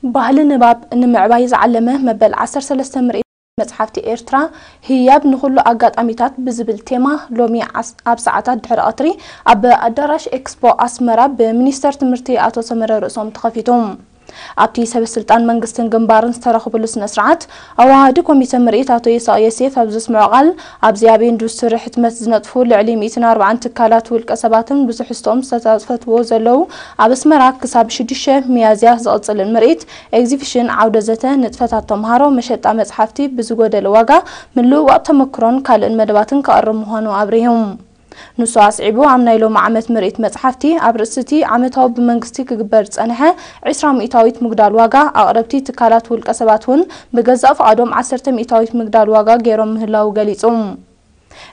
ባህሊ ንባብ ንምዕባይ ዝዓለመ መበል ዓሰርተ ሰለስተ ምርኢት መጽሓፍቲ ኤርትራ ህያብ ንኹሉ ኣጋጣሚታት ብዝብል ቴማ ሎሚ ዓስ-፣ ኣብ ሰዓታት ድሕሪ ቀትሪ ኣብ ኣዳራሽ ኤክስፖ ኣስመራ ብሚኒስተር ትምህርቲ ኣቶ ሰመረ ርእሶም ተኸፊቱ። ኣብቲ ሰበ ስልጣን መንግስትን ግንባርን ዝተረኽብሉ ስነ ስርዓት ኣዋሃዲ ኮሚተ ምርኢት ኣቶ ይስሐቅ የሴፍ ኣብ ዘስምዖ ቃል፣ ኣብዚ ኣብ ኢንዱስትሪ ሕትመት ዝነጥፉ ልዕሊ ሚእትን ኣርባዓን ትካላት ውልቀ ሰባትን ብዙሕ ዝተኦም ዝተሳተፍዎ ዘለዉ ኣብ ኣስመራ ክሳብ ሽዱሽተ ሚያዝያ ዝቕጽልን ምርኢት ኤግዚቢሽን፣ ዓውደ ዘተ፣ ንጥፈታት ተምሃሮ፣ መሸጣ መጽሓፍቲ ብዝጎደለ ዋጋ፣ ምልውዋጥ ተመክሮን ካልእን መደባትን ክቐርብ ምዃኑ ኣብሪሁ። ንሱ ኣስዒቡ፣ ኣብ ናይ ሎሚ ዓመት ምርኢት መጽሓፍቲ፣ ኣብ ርእሲ እቲ ዓመታዊ ብመንግስቲ ክግበር ዝጸንሐ ዕስራ ሚእታዊት ምጉዳል ዋጋ፣ ኣቕረብቲ ትካላት ውልቀ ሰባት እውን ብገዛእ ፍቓዶም ዓሰርተ ሚእታዊት ምጉዳል ዋጋ ገይሮም ምህላዉ ገሊጹ።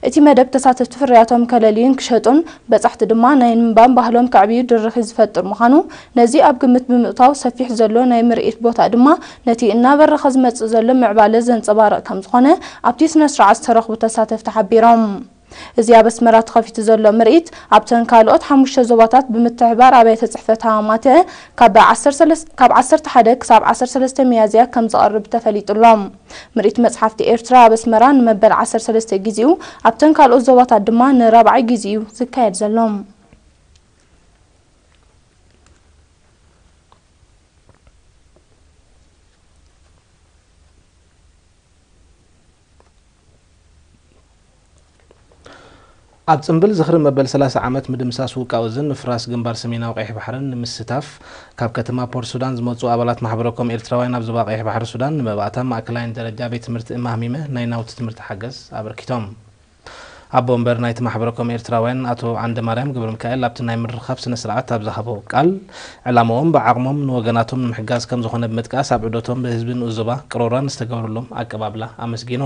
እቲ መደብ ተሳተፍቲ ፍርያቶም ከለልዩን ክሸጡን፣ በጻሕቲ ድማ ናይ ምንባብ ባህሎም ከዕብዩ ድርኺት ዝፈጥር ምዃኑ፣ ነዚ ኣብ ግምት ብምእታው ሰፊሕ ዘሎ ናይ ምርኢት ቦታ ድማ ነቲ እናበረኸ ዝመጽእ ዘሎ ምዕባለ ዘንጸባርቕ ከም ዝኾነ ኣብቲ ስነ ስርዓት ዝተረኽቡ ተሳተፍቲ ሓቢሮም። እዚ ኣብ ኣስመራ ተኸፊቱ ዘሎ ምርኢት ኣብተን ካልኦት ሓሙሽተ ዞባታት ብምትሕባር ኣብያተ ጽሕፈት ሃማማተ ካብ ዓሰርተ ሰለስተ፣ ካብ ዓሰርተ ሓደ ክሳብ ዓሰርተ ሰለስተ ሚያዝያ ከም ዝቐርብ ተፈሊጡ ኣሎ። ምርኢት መጽሓፍቲ ኤርትራ ኣብ ኣስመራ ንመበል ዓሰርተ ሰለስተ ግዜኡ፣ ኣብተን ካልኦት ዞባታት ድማ ንራብዓይ ግዜኡ ዝካየድ ዘሎ። ኣብ ጽምብል ዝኽሪ መበል ሰላሳ ዓመት ምድምሳስ ውቃው እዝን ምፍራስ ግንባር ሰሜናዊ ቀይሕ ባሕርን ንምስታፍ፣ ካብ ከተማ ፖርት ሱዳን ዝመጹ ኣባላት ማሕበረ ኮም ኤርትራውያን ኣብ ዞባ ቀይሕ ባሕሪ ሱዳን ንመባእታ ማእከላይን ደረጃ ቤት ትምህርቲ እማህሚመ ናይ ናውቲ ትምህርቲ ሓገዝ ኣበርኪቶም። ኣቦ ወንበር ናይቲ ማሕበረ ኮም ኤርትራውያን ኣቶ ዓንደ ማርያም ገብረ ሚካኤል ኣብቲ ናይ ምርኻብ ስነ ስርዓት ኣብ ዝሃቦ ቃል፣ ዕላማኦም ብዓቕሞም ንወገናቶም ንምሕጋዝ ከም ዝኾነ ብምጥቃስ፣ ኣብ ዑደቶም ብህዝቢ ንኡስ ዞባ ቅሮራን ዝተገብረሎም ኣቀባብላ ኣመስጊኑ።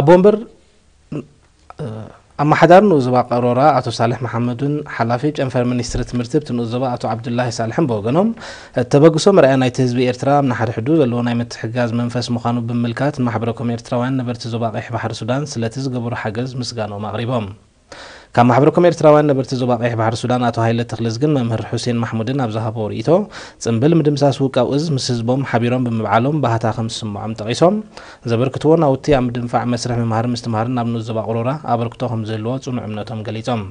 ኣቦ ወንበር ኣመሓዳሪ ንኡስ ዞባ ቅሮራ ኣቶ ሳልሕ መሓመድን ሓላፊ ጨንፈር ሚኒስትሪ ትምህርቲ ኣብቲ ንኡስ ዞባ ኣቶ ዓብዱላሂ ሳልሕን ብወገኖም፣ እቲ ተበግሶ መርኣያ ናይቲ ህዝቢ ኤርትራ ኣብ ንሓድሕዱ ዘለዎ ናይ ምትሕግጋዝ መንፈስ ምዃኑ ብምምልካት፣ ማሕበረ ኮም ኤርትራውያን ነበርቲ ዞባ ቀይሕ ባሕሪ ሱዳን ስለቲ ዝገበሮ ሓገዝ ምስጋኖም ኣቕሪቦም። ካብ ማሕበረ ኮም ኤርትራውያን ነበርቲ ዞባ ቀይሕ ባሕሪ ሱዳን ኣቶ ሃይለ ተኽለዝግን መምህር ሑሴን ማሕሙድን ኣብ ዝሃብዎ ርእይቶ፣ ጽምብል ምድምሳስ ውቃው እዝ ምስ ህዝቦም ሓቢሮም ብምብዓሎም ባህታ ከም ዝስምዖም ጠቒሶም፣ ዘበርክትዎ ናውቲ ኣብ ምድንፋዕ መስርሕ ምምሃር ምስትምሃርን ኣብ ንኡስ ዞባ ቅሮራ ኣበርክቶ ከም ዝህልዎ ጽኑዕ እምነቶም ገሊጾም።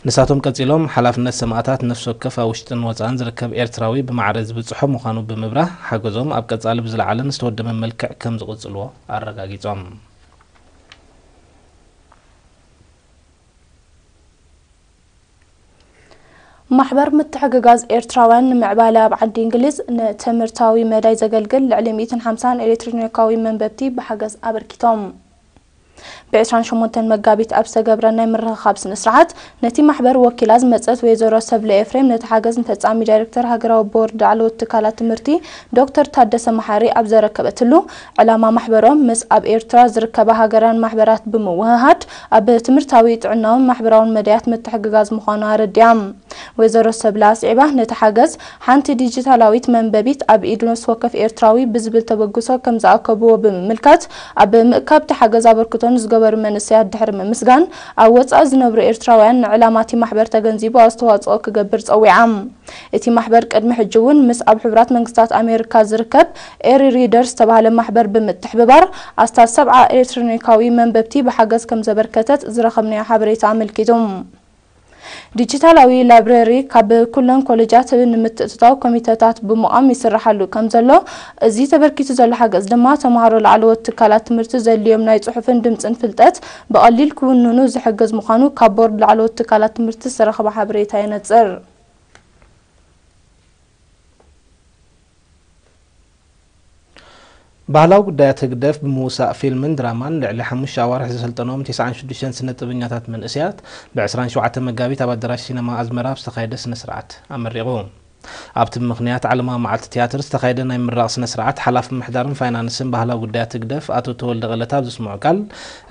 ንሳቶም ቀጺሎም፣ ሓላፍነት ሰማእታት ነፍሲ ወከፍ ኣብ ውሽጥን ወጻእን ዝርከብ ኤርትራዊ ብማዕረ ዝብጽሖ ምዃኑ ብምብራህ፣ ሓገዞም ኣብ ቀጻሊ ብዝለዓለን ዝተወደበን መልክዕ ከም ዝቕጽልዎ ኣረጋጊጾም። ማሕበር ምትሕግጋዝ ኤርትራውያን ንምዕባለ ኣብ ዓዲ እንግሊዝ ንትምህርታዊ መዳይ ዘገልግል ልዕሊ ሚእትን ሓምሳን ኤሌክትሮኒካዊ መንበብቲ ብሓገዝ ኣበርኪቶም። ብ ዕስራን ሸሞንተን መጋቢት ኣብ ዝተገብረ ናይ ምርኽኻብ ስነ ስርዓት፣ ነቲ ማሕበር ወኪላ ዝመጸት ወይዘሮ ሰብለ ኤፍሬም፣ ነቲ ሓገዝ ንፈጻሚ ዳይሬክተር ሃገራዊ ቦርድ ላዕለዎት ትካላት ትምህርቲ ዶክተር ታደሰ መሓሪ ኣብ ዘረከበትሉ፣ ዕላማ ማሕበሮም ምስ ኣብ ኤርትራ ዝርከባ ሃገራውያን ማሕበራት ብምውህሃድ፣ ኣብ ትምህርታዊ፣ ጥዕናውን ማሕበራውን መዳያት ምትሕግጋዝ ምዃኑ ኣረዲኣ። ወይዘሮ ሰብለ ኣስዒባ፣ ነቲ ሓገዝ ሓንቲ ዲጂታላዊት መንበቢት ኣብ ኢድ ነፍሲ ወከፍ ኤርትራዊ ብዝብል ተበግሶ ከም ዝኣከብዎ ብምምልካት፣ ኣብ ምእካብ እቲ ሓገዝ ኣበርክቶ ንዝገበሩ መንእሰያት ድሕሪ ምምስጋን፣ ኣብ ወጻኢ ዝነብሩ ኤርትራውያን ንዕላማ እቲ ማሕበር ተገንዚቡ ኣስተዋጽኦ ክገብር ጸዊዓ። እቲ ማሕበር ቅድሚ ሕጂ እውን ምስ ኣብ ሕቡራት መንግስታት ኣሜሪካ ዝርከብ ኤሪ ሪደር ዝተባህለ ማሕበር ብምትሕብባር ኣስታት ሰብዓ ኤሌክትሮኒካዊ መንበብቲ ብሓገዝ ከም ዘበርከተት ዝረኸብናዮ ሓበሬታ ኣመልኪቱ። ዲጂታላዊ ላይብረሪ ካብ ኩለን ኮሌጃት ንምትእትታው ኮሚተታት ብምቋም ይስራሓሉ ከም ዘሎ፣ እዚ ተበርኪቱ ዘሎ ሓገዝ ድማ ተምሃሮ ላዕለዎት ትካላት ትምህርቲ ዘድልዮም ናይ ጽሑፍን ድምጽን ፍልጠት ብቐሊል ክውንኑ ዝሕግዝ ምዃኑ ካብ ቦርድ ላዕለዎት ትካላት ትምህርቲ ዝተረኸበ ሓበሬታ የነጽር። ባህላዊ ጉዳያት ህግደፍ ብምውሳእ ፊልምን ድራማን ልዕሊ ሓሙሽተ ኣዋርሕ ዘሰልጠኖም ተስዓን ሽዱሽተን ስነ ጥበበኛታት መንእሰያት ብ ዕስራን ሸውዓተን መጋቢት ኣብ ኣዳራሽ ሲነማ ኣዝመራ ኣብ ዝተኻየደ ስነ ስርዓት ኣመሪቑ። ኣብቲ ብምኽንያት ዓለማዊ መዓልቲ ትያትር ዝተኻየደ ናይ ምርቓ ስነ ስርዓት ሓላፊ ምምሕዳርን ፋይናንስን ባህላዊ ጉዳያት ህግደፍ ኣቶ ተወልደ ቀለታ ኣብ ዘስምዖ ቃል፣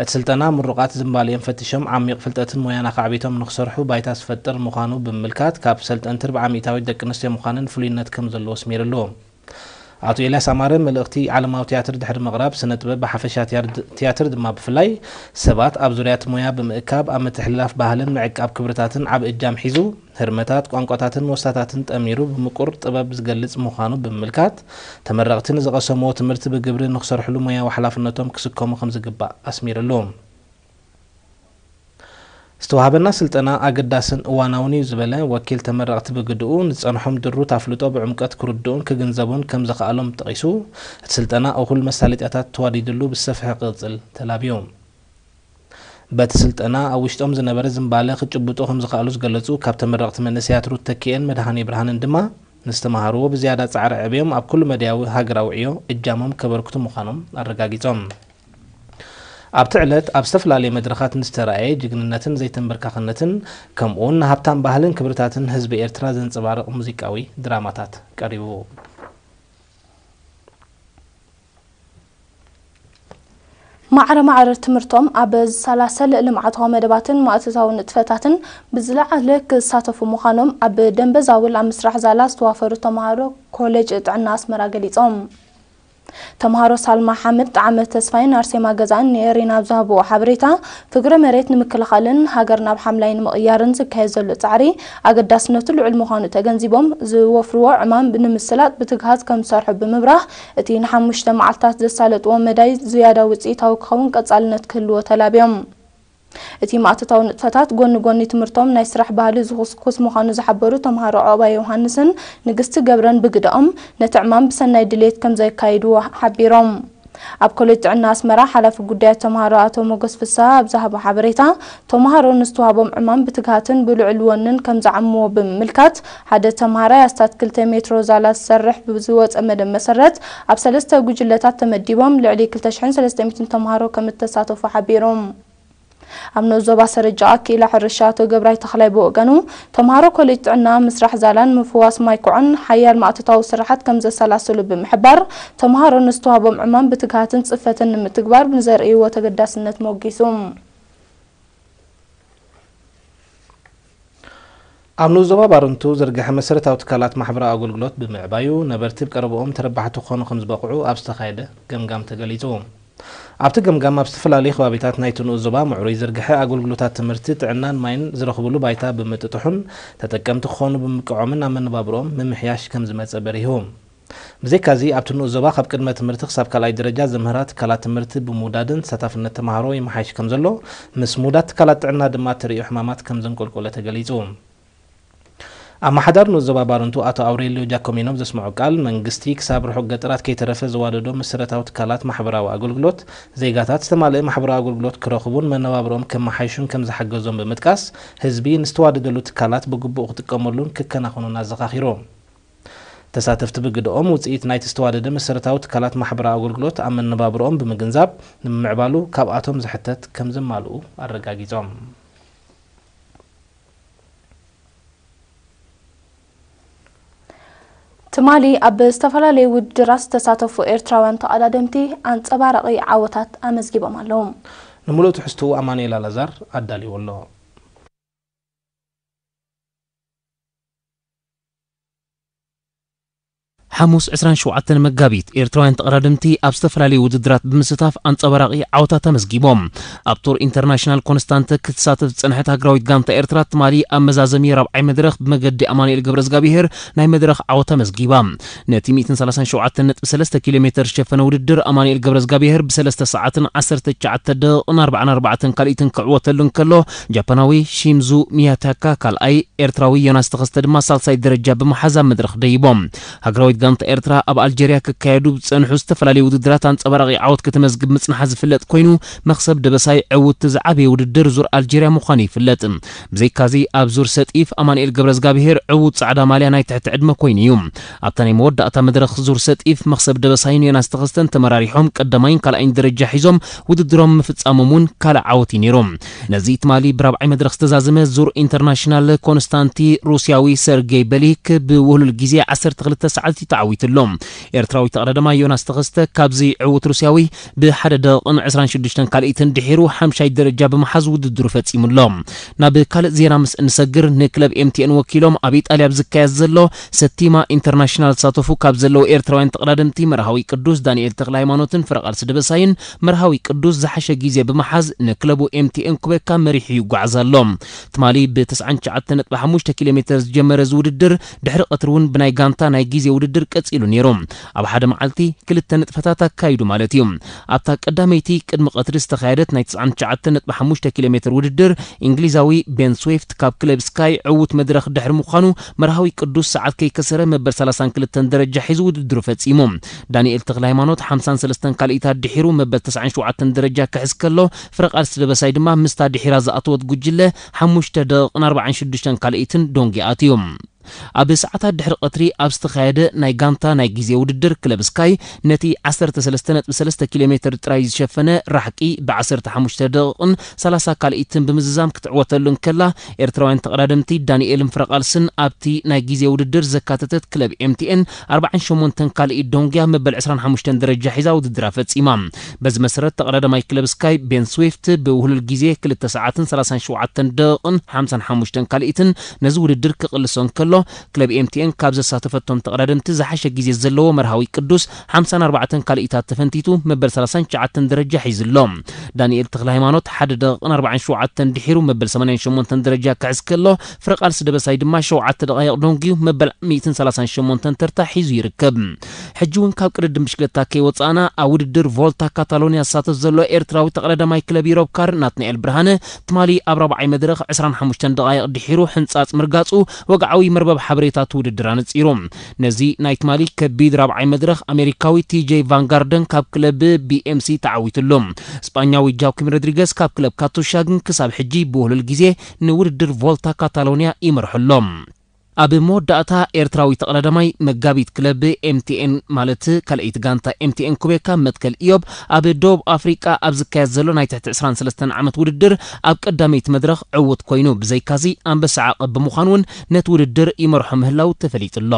እቲ ስልጠና ምሩቓት ዝንባሊኦም ፈቲሾም ዓሚቕ ፍልጠትን ሞያን ኣኻዕቢቶም ንክሰርሑ ባይታ ዝፈጥር ምዃኑ ብምምልካት፣ ካብ ሰልጠንቲ ኣርብዓ ሚእታዊት ደቂ ኣንስትዮ ምዃነን ፍሉይነት ከም ዘለዎ ኣስሚርሉ። ኣቶ ኤልያስ ኣማረ መልእኽቲ ዓለማዊ ትያትር ድሕሪ ምቕራብ፣ ስነ ጥበብ ብሓፈሻ ትያር-፣ ትያትር ድማ ብፍላይ ሰባት ኣብ ዙርያ እቲ ሞያ ብምእካብ ኣብ ምትሕልላፍ ባህልን ምዕቃብ ክብርታትን ዓቢ እጃም ሒዙ፣ ህርመታት፣ ቋንቋታትን ሞሳታትን ጠሚሩ ብምቁር ጥበብ ዝገልጽ ምዃኑ ብምምልካት፣ ተመረቕቲ ንዝቐሰምዎ ትምህርቲ ብግብሪ ንክሰርሕሉ ሞያዊ ሓላፍነቶም ክስከሙ ከምዝግባእ ኣስሚርሉ። ዝተዋህበና ስልጠና ኣገዳስን እዋናውን እዩ ዝበለ ወኪል ተመረቕቲ ብግድኡ፣ ንዝጸንሖም ድሩት ኣፍልጦ ብዕምቀት ክርድኡን ክግንዘቡን ከም ዘኽኣሎም ጠቒሱ፣ እቲ ስልጠና እኹል መሳለጥያታት ተዋዲድሉ ብሰፍሐ ክቕጽል ተላብዩ። በቲ ስልጠና ኣብ ውሽጦም ዝነበረ ዝንባለ ክጭብጡ ከም ዝኽኣሉ ዝገለጹ ካብ ተመረቕቲ መንእሰያት ሩት ተኪኤን መድሃኔ ብርሃንን ድማ፣ ንዝተማሃርዎ ብዝያዳ ጻዕሪ ዕብዮም ኣብ ኩሉ መድያዊ ሃገራዊ ዕዮ እጃሞም ከበርክቱ ምዃኖም ኣረጋጊጾም። ኣብቲ ዕለት ኣብ ዝተፈላለየ መድረኻት ንዝተራእየ ጅግንነትን ዘይተንበርካኽነትን፣ ከምኡውን ንሃብታም ባህልን ክብርታትን ህዝቢ ኤርትራ ዘንጸባርቕ ሙዚቃዊ ድራማታት ቀሪቡ። ማዕረ ማዕረ ትምህርቶም ኣብ ዝሰላሰል ልምዓታዊ መደባትን ማእቶታዊ ንጥፈታትን ብዝለዓለ ክሳተፉ ምዃኖም ኣብ ደንበ ዛውል ኣብ ምስራሕ ዛላ ዝተዋፈሩ ተምሃሮ ኮሌጅ ጥዕና ኣስመራ ገሊጾም። ተምሃሮ ሳልማ ሓምድ፣ ጣዕመ ተስፋይን ኣርሴማ ገዛን ንኤሪና ኣብ ዝሃብዎ ሓበሬታ፣ ፍግረ መሬት ንምክልኻልን ሃገር ናብ ሓምላይ ንምቕያርን ዝካየድ ዘሎ ጻዕሪ ኣገዳስነቱ ልዑል ምዃኑ ተገንዚቦም፣ ዝወፍርዎ ዕማም ንምስላጥ ብትግሃት ከም ዝሰርሑ ብምብራህ፣ እቲ ንሓሙሽተ መዓልታት ዘሳለጥዎ መዳይ ዝያዳ ውጽኢታዊ ክኸውን ቀጻልነት ክህልዎ ተላብዮም። እቲ ማእቶታዊ ንጥፈታት ጎኒ ጎኒ ትምህርቶም ናይ ስራሕ ባህሊ ዝኹስኩስ ምዃኑ ዝሓበሩ ተምሃሮ ዑቕባይ ዮሃንስን ንግስቲ ገብረን ብግደኦም፣ ነቲ ዕማም ብሰናይ ድሌት ከም ዘካይድዎ ሓቢሮም። ኣብ ኮሌጅ ጥዕና ኣስመራ ሓላፊ ጉዳያት ተምሃሮ ኣቶ ሞገስ ፍስሃ ኣብ ዝሃቦ ሓበሬታ፣ ተምሃሮ ንዝተዋህቦም ዕማም ብትግሃትን ብልዑል ወንን ከም ዝዓምዎ ብምምልካት፣ ሓደ ተምሃራይ ኣስታት ክልተ ሜትሮ ዛላ ዝሰርሕ ብዝወጸ መደብ መሰረት፣ ኣብ ሰለስተ ጉጅለታት ተመዲቦም ልዕሊ ክልተ ሽሕን ሰለስተ ሚእትን ተምሃሮ ከም እተሳተፉ ሓቢሮም። ኣብ ንኡስ ዞባ ሰረጃ ኣኪላ ሕርሻ ኣቶ ገብራይ ተኽላይ ብወገኑ፣ ተምሃሮ ኮሌጅ ጥዕና ምስራሕ ዛላን ምፍዋስ ማይ ኩዖን ሓያል ማእቶታዊ ስራሓት ከም ዘሰላስሉ ብምሕባር፣ ተምሃሮ ንዝተዋህቦም ዕማም ብትግሃትን ጽፈትን ንምትግባር ንዘርእይዎ ተገዳስነት ሞጊሱ። ኣብ ንኡስ ዞባ ባረንቱ ዝርግሐ መሰረታዊ ትካላት ማሕበራዊ ኣገልግሎት ብምዕባዩ፣ ነበርቲ ብቀረብኦም ተረባሕቲ ክኾኑ ከም ዝበቕዑ ኣብ ዝተኻየደ ገምጋም ተገሊጹ። ኣብቲ ገምጋም፣ ኣብ ዝተፈላለዩ ከባቢታት ናይቲ ንኡስ ዞባ ምዕሩይ ዝርግሐ ኣገልግሎታት ትምህርቲ፣ ጥዕናን ማይን ዝረኽብሉ ባይታ ብምጥጥሑን፣ ተጠቀምቲ ክኾኑ ብምብቅዖምን ኣብ መነባብሮኦም ምምሕያሽ ከም ዝመጸ በሪሁ። ብዘይካዚ፣ ኣብቲ ንኡስ ዞባ ካብ ቅድመ ትምህርቲ ክሳብ ካልኣይ ደረጃ ዘምህራ ትካላት ትምህርቲ ብምውዳድን ተሳታፍነት ተምሃሮ ይመሓይሽ ከም ዘሎ፣ ምስ ምውዳድ ትካላት ጥዕና ድማ ተርእዮ ሕማማት ከም ዘንቆልቆለ ተገሊጹ። ኣመሓዳሪ ንኡስ ዞባ ባረንቱ ኣቶ ኣውሬልዮ ጃኮሚኖ ኣብ ዘስምዖ ቃል፣ መንግስቲ ክሳብ ርሑቕ ገጠራት ከይተረፈ ዘዋደዶ መሰረታዊ ትካላት ማሕበራዊ ኣገልግሎት፣ ዜጋታት ዝተማልአ ማሕበራዊ ኣገልግሎት ክረኽቡን መነባብሮኦም ከመሓይሹን ከም ዝሓገዞም ብምጥቃስ፣ ህዝቢ ንዝተዋደደሉ ትካላት ብግቡእ ክጥቀመሉን ክከናኸኑን ኣዘኻኺሩ። ተሳተፍቲ ብግደኦም፣ ውጽኢት ናይቲ ዝተዋደደ መሰረታዊ ትካላት ማሕበራዊ ኣገልግሎት ኣብ መነባብሮኦም ብምግንዛብ፣ ንምምዕባሉ ካብኣቶም ዝሕተት ከም ዘማልኡ ኣረጋጊጾም። ትማሊ ኣብ ዝተፈላለዩ ውድድራት ዝተሳተፉ ኤርትራውያን ተቐዳደምቲ ኣንጸባራቒ ዓወታት ኣመዝጊቦም ኣለዉ። ንምሉእ ትሕዝትኡ ኣማኑኤል ኣላዛር ኣዳልይዎ ኣሎ። ሓሙስ ዕስራን ሸውዓተን መጋቢት፣ ኤርትራውያን ተቐዳደምቲ ኣብ ዝተፈላለዩ ውድድራት ብምስታፍ ኣንጸባራቒ ዓወታት ኣመዝጊቦም። ኣብ ቱር ኢንተርናሽናል ኮንስታንተ ክትሳተፍ ዝጸንሐት ሃገራዊት ጋንታ ኤርትራ፣ ትማሊ ኣብ መዛዘሚ ራብዓይ መድረኽ ብመገዲ ኣማኑኤል ገብረዝጋብሄር ናይ መድረኽ ዓወት ኣመዝጊባ። ነቲ ሚእትን ሰላሳን ሸውዓተን ነጥቢ ሰለስተ ኪሎ ሜተር ዝሸፈነ ውድድር፣ ኣማኑኤል ገብረዝጋብሄር ብሰለስተ ሰዓትን ዓሰርተ ትሽዓተ ደቂቕን ኣርባዓን ኣርባዕተን ካልኢትን ክዕወተሉ እንከሎ፣ ጃፓናዊ ሺምዙ ሚያታካ ካልኣይ፣ ኤርትራዊ ዮናስ ተኸስተ ድማ ሳልሳይ ደረጃ ብምሓዝ ኣብ መድረኽ ደይቦም። ሃገራዊት ጋንታ ኤርትራ ኣብ ኣልጀርያ ክካየዱ ብዝጸንሑ ዝተፈላለዩ ውድድራት ኣንጸባራቒ ዓወት ከተመዝግብ ምጽንሓ ዝፍለጥ ኮይኑ፣ መኽሰብ ደበሳይ ዕዉት ዝዓበየ ውድድር ዙር ኣልጀርያ ምዃኑ ይፍለጥ። ብዘይካዚ፣ ኣብ ዙር ሰጢፍ ኣማኑኤል ገብረዝጋብሄር ዕዉት ጻዕዳ ማልያ ናይ ትሕቲ ዕድመ ኮይኑ እዩ። ኣብታ ናይ መወዳእታ መድረኽ ዙር ሰጢፍ፣ መኽሰብ ደበሳይን ዮናስ ተኸስተን ተመራሪሖም ቀዳማይን ካልኣይን ደረጃ ሒዞም ውድድሮም ምፍጻሞም እውን ካልእ ዓወት እዩ ነይሩ። ነዚ ትማሊ ብራብዓይ መድረኽ ዝተዛዘመ ዙር ኢንተርናሽናል ኮንስታንቲ፣ ሩስያዊ ሰርጌይ በሊክ ብውህሉል ግዜ ዓሰርተ ክልተ ሰዓት ተዓዊትሉ። ኤርትራዊ ተቐዳዳማይ ዮናስ ተኸስተ ካብዚ ዕዉት ሩስያዊ ብሓደ ደቂቕን ዕስራን ሽዱሽተን ካልኢትን ድሒሩ ሓምሻይ ደረጃ ብምሓዝ ውድድሩ ፈጺሙሎ። ናብ ካልእ ዜና ምስ እንሰግር፣ ንክለብ ኤምቲኤን ወኪሎም ኣብ ኢጣልያ ኣብ ዝካየድ ዘሎ ሰቲማ ኢንተርናሽናል ዝሳተፉ ካብ ዘለዉ ኤርትራውያን ተቐዳደምቲ መርሃዊ ቅዱስ ዳንኤል ተኽለ ሃይማኖትን ፍረቓልሲ ደበሳይን፣ መርሃዊ ቅዱስ ዝሓሸ ግዜ ብምሓዝ ንክለቡ ኤምቲኤን ኩቤካ መሪሑ ይጓዓዝ ኣሎ። ትማሊ ብ ትስዓን ትሽዓተን ነጥቢ ሓሙሽተ ኪሎ ሜተር ዝጀመረ እዚ ውድድር ድሕሪ ቀትሪ እውን ብናይ ጋንታ ናይ ግዜ ውድድር ቀጺሉ ነይሩ። ኣብ ሓደ መዓልቲ ክልተ ንጥፈታት ኣካይዱ ማለት እዩ። ኣብታ ቀዳመይቲ ቅድሚ ቀትሪ ዝተኻየደት ናይ ትስዓን ትሽዓተን ነጥቢ ሓሙሽተ ኪሎ ሜተር ውድድር፣ እንግሊዛዊ ቤን ስዊፍት ካብ ክለብ ስካይ ዕዉት መድረኽ ድሕሪ ምዃኑ፣ መርሃዊ ቅዱስ ሰዓት ከይከሰረ መበል ሰላሳን ክልተን ደረጃ ሒዙ ውድድሩ ፈጺሙ። ዳንኤል ተኽለ ሃይማኖት ሓምሳን ሰለስተን ካልኢታት ድሒሩ መበል ተስዓን ሸውዓተን ደረጃ ክሕዝ ከሎ፣ ፍረቓልሲ ደበሳይ ድማ ምስታ ድሒራ ዝኣተወት ጉጅለ ሓሙሽተ ደቂቕን ኣርባዓን ሽዱሽተን ካልኢትን ዶንጊ ኣትዩ። ኣብ ሰዓታት ድሕሪ ቀትሪ ኣብ ዝተኻየደ ናይ ጋንታ ናይ ግዜ ውድድር፣ ክለብ ስካይ ነቲ ዓሰርተ ሰለስተ ነጥቢ ሰለስተ ኪሎ ሜተር ጥራይ ዝሸፈነ ራሕቂ ብ ዓሰርተ ሓሙሽተ ደቂቕን ሰላሳ ካልኢትን ብምዝዛም ክትዕወተሉ እንከላ፣ ኤርትራውያን ተቐዳደምቲ ዳንኤልን ፍረቓልስን ኣብቲ ናይ ግዜ ውድድር ዘካተተት ክለብ ኤምቲኤን ኣርባዓን ሸሞንተን ካልኢት ዶንግያ መበል ዕስራን ሓሙሽተን ደረጃ ሒዛ ውድድራ ፈጺማ። በዚ መሰረት ተቐዳዳማይ ክለብ ስካይ ቤን ስዊፍት ብውህሉል ግዜ ክልተ ሰዓትን ሰላሳን ሸውዓተን ደቂቕን ሓምሳን ሓሙሽተን ካልኢትን ነዚ ውድድር ክቕልሶ እንከሎ፣ ክለብ ኤምቲኤን ካብ ዘሳተፈቶም ተቐዳደምቲ ዝሓሸ ግዜ ዘለዎ መርሃዊ ቅዱስ ሓምሳን ኣርባዕተን ካልኢታት ተፈንቲቱ መበል ሰላሳን ትሽዓተን ደረጃ ሒዙ ኣሎ። ዳንኤል ተኽለ ሃይማኖት ሓደ ደቂቕን ኣርባዓን ሸውዓተን ድሒሩ መበል ሰማንያን ሸሞንተን ደረጃ ክሕዝ ከሎ፣ ፍረቓልሲ ደበሳይ ድማ ሸውዓተ ደቓይቕ ዶንጊዩ መበል ሚእትን ሰላሳን ሸሞንተን ተርታ ሒዙ ይርከብ። ሕጂ እውን ካብ ቅድድም ብሽክለታ ከይወጻእና፣ ኣብ ውድድር ቮልታ ካታሎንያ ዝሳተፍ ዘሎ ኤርትራዊ ተቐዳዳማይ ክለብ ዩሮፕ ካር ናትናኤል ብርሃነ፣ ትማሊ ኣብ ራብዓይ መድረኽ ዕስራን ሓሙሽተን ደቓይቕ ድሒሩ ሕንጻጽ ምርጋጹ ወግዓዊ መርበብ ሓበሬታ እቲ ውድድር ኣነጺሩ። ነዚ ናይ ትማሊ ከቢድ ራብዓይ መድረኽ፣ ኣሜሪካዊ ቲጄ ቫንጋርደን ካብ ክለብ ቢኤምሲ ተዓዊትሉ። ስጳኛዊ ጃኪም ሮድሪገስ ካብ ክለብ ካቱሻ ግን ክሳብ ሕጂ ብውህሉል ግዜ ንውድድር ቮልታ ካታሎንያ ይመርሖ ኣሎ። ኣብ መወዳእታ፣ ኤርትራዊ ተቐዳዳማይ መጋቢት ክለብ ኤምቲኤን፣ ማለት ካልኣይቲ ጋንታ ኤምቲኤን ኩቤካ መትከል ኢዮብ፣ ኣብ ደቡብ ኣፍሪቃ ኣብ ዝካየድ ዘሎ ናይ ትሕቲ ዕስራን ሰለስተን ዓመት ውድድር ኣብ ቀዳመይቲ መድረኽ ዕዉት ኮይኑ፣ ብዘይካዚ ኣንበሳ ዓቐብ ብምዃን እውን ነቲ ውድድር ይመርሖ ምህላው ተፈሊጡ ኣሎ።